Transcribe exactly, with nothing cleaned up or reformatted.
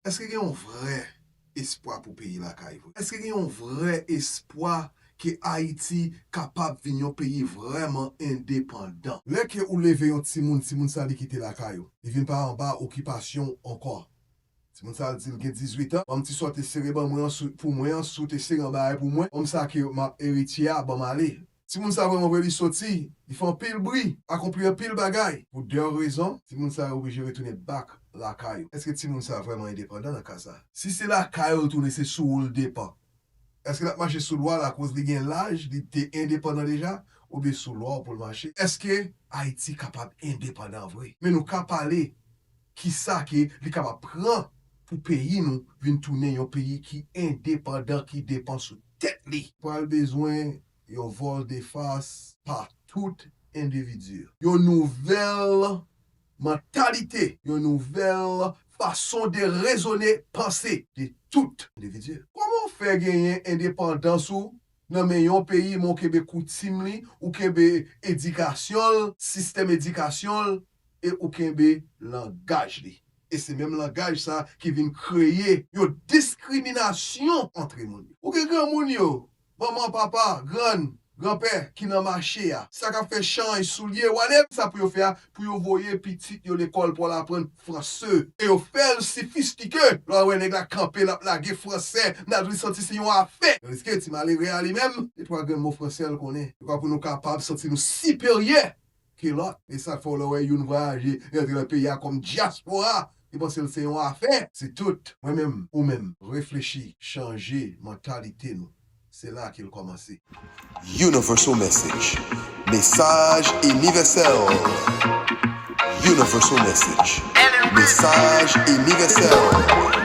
Èske gen yon vrè espwa pou peyi lakay vre? Èske gen yon vrè espwa ke Ayiti kapab vin yon peyi vrèman endepandan? Lè ke ou leve yon timoun, timoun sa li kite lakay ou, li vin pa anba okipasyon ankò. Timoun sa di l gen dizuit an, ban m ti swa te sere ban mwen an sou, pou mwen an, si w te sere anba a pou mwen, ban m sa ke m ap eritye a, ban m ale. Timoun sa vrèman vre li soti, li fè anpil bri, akonpli anpil bagay. Pou de rezon, timoun sa yo oblije retounen back lakay yo. Èske timoun sa vrèman endepandan nan ka sa? Si se lakay yo tounen, se sou ou l depann. Èske l ap mache sou lwa l akoz li gen laj, li te endepandan deja, oubyen sou lwa w pou l mache? Èske Ayiti kapab endepandan vre? Men nou ka pale kisa ke li kapab pran pou peyi nou vin tounen yon peyi ki endepandan, ki depann sou tèt li. Pral bezwen yon volte-face pa tout endividi. Yon nouvèl mantalite, yon nouvèl fason de rezone, panse de tout endividi. Kòman w fè genyen endepandans ou nan men yon peyi, men w kenbe koutim li, ou kenbe edikasyon l, sistèm edikasyon l, e ou kenbe langaj li? E se menm langaj sa ki vin kreye yon diskriminasyon antre moun yo. Ou gen granmoun yo, manman, papa, grann, granpè ki nan mache a, sa k ap fè chanj soulye, wale, sa pou yo fè a, pou yo voye pitit yo lekòl pou al aprann franse. E yo fè l sofistike. Lè w wè nèg la kanpe, l ap lage franse, n a dwe santi se yon afè. Tandiske ti malere a li menm, se twa grenn mo franse l konnen. Se pa pou nou kapab santi nou siperyè ke lòt. E sa k fè w lè w wè youn vwayaje, li antre nan peyi a kòm dyaspora, li panse l se yon afè. Se tout. Mwen menm, ou menm, reflechi, chanje mantalite nou. Se la ke l kòmanse. Universal Message. Mesaj inivèsèl. Universal Message. Mesaj inivèsèl.